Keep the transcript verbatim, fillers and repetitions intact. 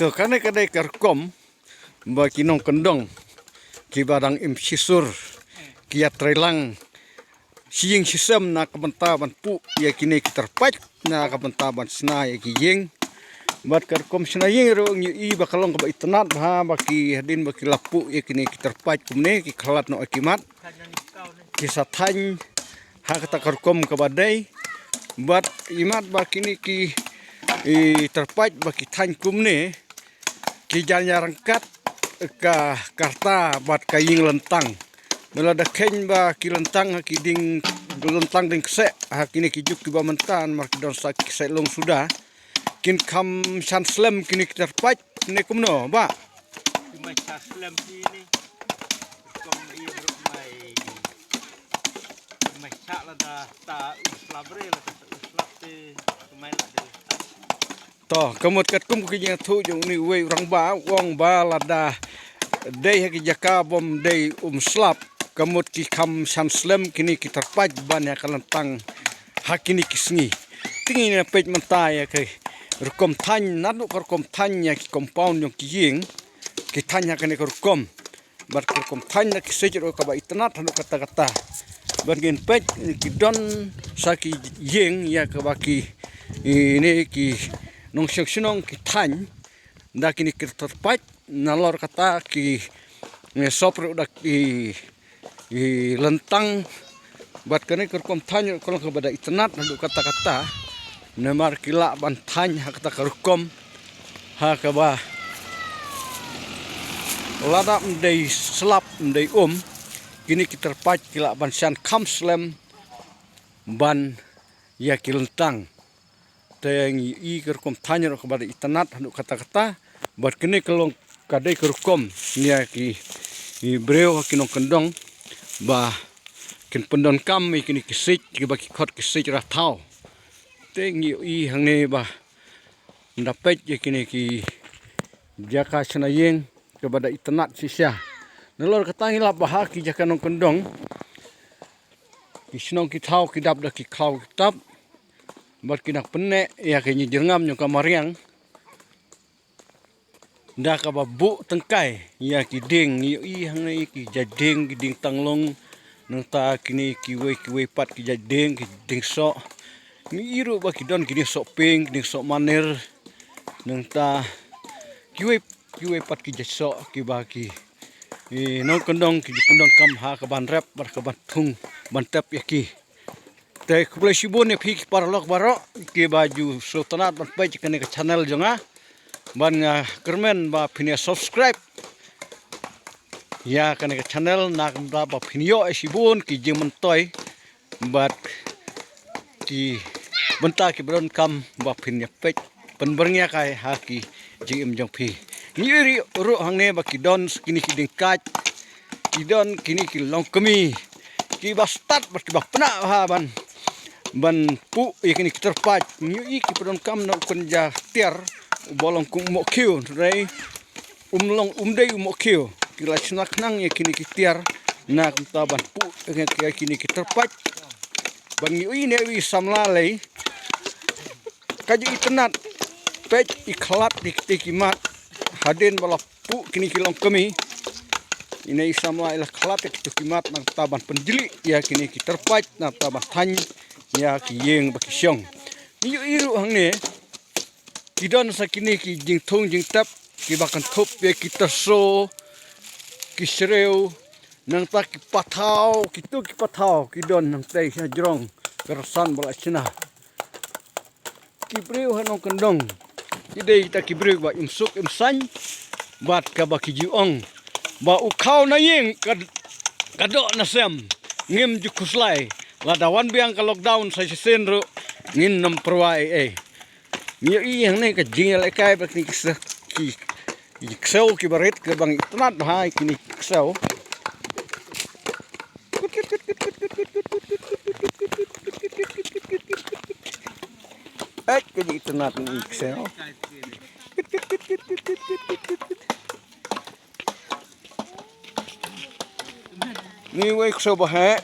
To, kane ka dei ka rukom ba ki nongkyndong kiba dang im shisur ki ïatreilang shi ïing shi sem na ka bynta ban puh ïa kine ki tyrpait, na ka bynta ban shna ïa ki ïing. Bad ka rukom shna ïing ruh ngi ïohi ba ka long kaba itynnad bha ba ki hadien ba ki la puh ïa kine ki tyrpait kumne ki khlad noh ïa ki mat, ki sa thaiñ ha kata ka rukom kaba dei. Bad imat ba kine ki, i, tyrpait ba ki thaiñ kumne, ki jan ïa ryngkat ka karta bad ka ïing lyntang. Me lada kheiñ ba ki lyntang ha ki dieng, lyntang dieng kseh ha kine ki juk kiba mynta, mar ki don sa ki kseh long suda, kin kham shan slem kine ki tyrpait ne kumno, Bah? Ki ma shan slem kine. Kum i ruh mai, mai sha lada ta u slap re, lada ta u slap te, kumai lada. To, ka mut katkum ka jingïathuh jong une uwei u rangbah, u ong ba lada dei ha ki jaka bym dei um slap, ka mut ki kham shan slem kine ki tyrpait ban ïa ka lyntang ha kine ki sngi. Te ngin ïa peit mynta ïa ka rukom thaiñ, naduh ka rukom thaiñ ïa ki compound jong ki ïing, ki thaiñ ha kane ka rukom. Bad ka rukom thaiñ na ki siej ruh kaba itynnad haduh katta katta. Bad ngin peit ki don sa ki ïing ïa kaba ki, i, ne ki nongshong shnong ki thaiñ da kine ki tyrpait, nalor kata ki, ne, sop ruh da ki, i, lyntang. Bad kane ka rukom thaiñ ruh ka long kaba da itynnad haduh katta katta. Namar ki lah ban thaiñ ha kata ka rukom ha kaba lada ym dei slap ym dei um, kine ki tyrpait ki lah ban shan kham slem ban ïa ki lyntang. Te ngi ïohi ka rukom thaiñ ruh kaba da itynnad haduh katta katta. Bad kane ka long ka dei ka rukom ïa ki, ki briew ha ki nongkyndong ba kin pyndonkam ïa kine ki siej kiba ki khot ki siej rathaw. Te ngi ïohi hangne ba nda peit ïa kine ki jaka shna ïing kaba da itynnad shisha. Nalor kata ngi lap ba ha ki jaka nongkyndong ki shnong ki thaw ki dap da ki khlaw ki tap. Bad ki nang pynneh ïa ka jingïajyrngam jong ka mariang da kaba buh tyngkai ïa ki dieng. Ngi ïohi hangne ki jait dieng, ki dieng tanglong, nangta kine kiwei kiwei pat ki jait dieng, ki dieng soh. Ngi ïohi ruh ba ki don ki dieng soh pink, ki dieng soh manir, nangta kiwei kiwei pat ki jait soh kiba ki, i, nongkyndong ki ju pyndonkam ha kaban rep bad kaban thung ban tep ïa ki. Te khublei shibun ïa phi ki paralok baroh kiba ju sngewtynnad ban peit ïa kane ka channel jong nga. Bad nga kyrmen ba phin ïa subscribe ïa kane ka channel, na ka bynta ba phin ïoh ïa shibun ki jingmyntoi bad ki bynta kiba donkam ba phin ïa peit pynbyrngia kai ha ki jingim jong phi. Ngi ïohi ruh hangne ba ki don kine ki dieng kait, ki don kine ki longkmie kiba stad bad kiba pynah ha ban, ban puh ïa kine ki tyrpait. Ngi ïohi kiba donkam na u kynja tiar uba long kum u mohkhiew, hynrei um long, um dei u mohkhiew. Ki la shna khnang ïa kine ki tiar na ka bynta ban puh ïa kine ki tyrpait. Bad ngi ïohi ne i samla lei ka ju itynnad, peit i khlad ïa kito ki mat hadien ba la puh kine ki longkmie. Ine i samla i la khlad ïa kito ki mat na ka bynta ban pynjli ïa kine ki tyrpait, na ka bynta ban thaiñ ïa ki ïing ba ki shong. Ngi ïohi ruh hangne ki don sa kine ki jingthung jingtep kiba kynthup ïa ki tyrso, ki shriew, nangta ki pathaw, kito ki pathaw ki don nangta ha jrong ka rynsan ba la shna. Ki briew ha nongkyndong ki dei kita ki briew ba im suk im saiñ, bad kaba ki ju ong ba u khaw na ïing ka, ka doh na sem, ngim ju khuslai. Lada wan biang ka lockdown sa shisien ruh ngin nym pyrwa ei ei. Ngi ïohi hangne ka jingïalehkai bad kine ki se-, ki, ki ksew kiba rit kiba ngi itynnad bha ïa kine ki ksew. Peit ka jingitynnad kine ki ksew. Ni wei ksew ba heh.